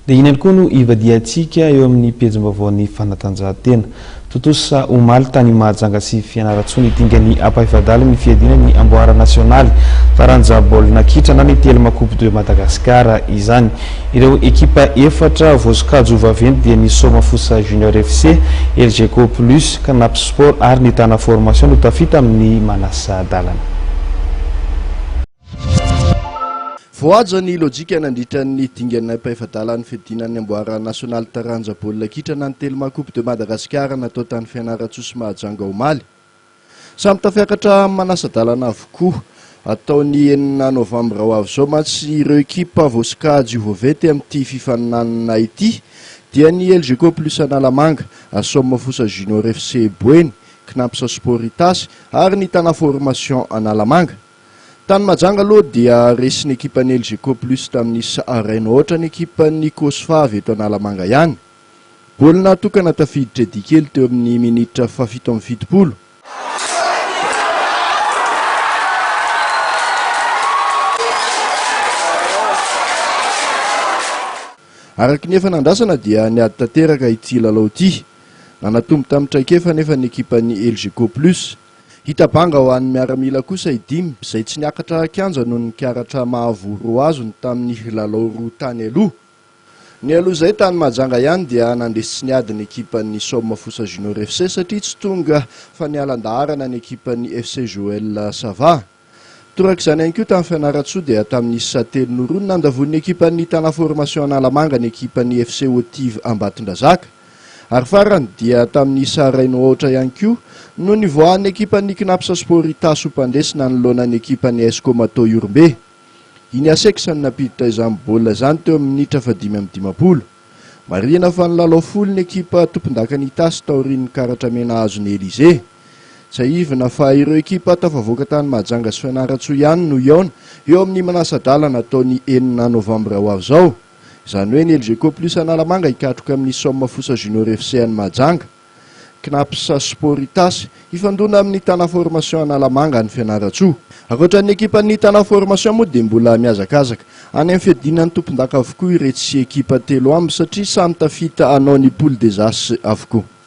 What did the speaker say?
Dia iny ihany koa no hivadihantsika eo amin'ny pejim-baovaon'ny fanatanjahantena. Tontosa omaly tany Mahajanga sy Fianarantsoa ny dingan'ny ampahefadalin'ny fiadiana ny amboara nasionaly taranja baolina kitra na ny Telma Coupe de Madagascar izany. Ireo ekipa efatra voasokajy ho vaventy dia ny Soma Fosa Junior FC, Elgeco Plus, Cnaps Sport ary ny Tana Formation no tafita amin'ny manasa-dalana. Voahaja ny lojika nandritra ny dingan'ny ampahefa-dalan'ny fiadiana ny amboara nasionaly taranja baolina kitra na ny Telma Coupe de Madagascar natao tany Fianarantsoa sy Mahajanga omaly. Samy tafiakatra amin'ny manasa-dalana avokoa. Hatao ny enina novambra ho avy izao mantsy ireo ekipa voasokajy ho vaventy amin'ity fifaninanana ity dia ny Elgeco Plus Analamanga, Asom Fosa Junior FC Boeny, Cnaps Sport Itasy ary ny Tana Formation Analamanga. Tany Mahajanga aloha dia resin'ny ekipan'ny Elgeco Plus tamin'ny isa iray no aotra ny ekipan'ny Cosfa avy eto Analamanga ihany. Baolina tokana tafiditra Eddy kely teo amin'ny minitra fahafito amby 70. Araka ny efa nandrasana dia niady tanteraka ity lalao ity. Nanatombo tamin'ny traikefa anefa ny ekipan'ny Elgeco Plus. Hita banga ho an'ny miaramila kosa i Dimy, izay tsy niakatra kianja noho ny karatra mavo roa azony tamin'ny lalao roa tany aloha. Nialoha izay, tany Mahajanga ihany dia nandresy tsy niady ny ekipan'ny Soma Fosa Junior FC satria tsy tonga fa niala an-daharana ny ekipan'ny FC Joel Sava. Toraka izany ihany koa tany Fianarantsoa dia tamin'ny isa telo no roa no nandavoan'ny ekipan'ny Tana Formation Analamanga ny ekipan'ny FC Otiv Ambatondrazaka. Ary farany dia tamin'ny isa iray no aotra ihany koa no nivoahan'ny ekipan'ny Cnaps Sport Itasy ho mpandresy nanoloana ny ekipan'ny AS Comato Ihorombe. Iny Asex no nampiditra izany baolina izany teo amin'ny minitra faha-55. Marihina fa nilalao folo ny ekipa tompondakan'i Itasy taorian'ny karatra mena azon'i Elysée. Tsiahivina fa ireo ekipa tafavoaka tany Mahajanga sy Fianarantsoa ihany no hihaona eo amin'ny manasa-dalana atao ny enina novambra ho avy izao. Izany hoe ny Elgeco Plus Analamanga hikatroka amin'ny Soma Fosa Junior FC any Mahajanga. Cnaps Sport Itasy hifandona amin'ny Tana Formation Analamanga any Fianarantsoa. Ankoatra ny ekipan'ny Tana Formation moa dia mbola mihazakazaka any amin'ny fiadiana ny tompondaka avokoa iretsy ekipa telo amby satria samy tafita hanao ny poule des As avokoa.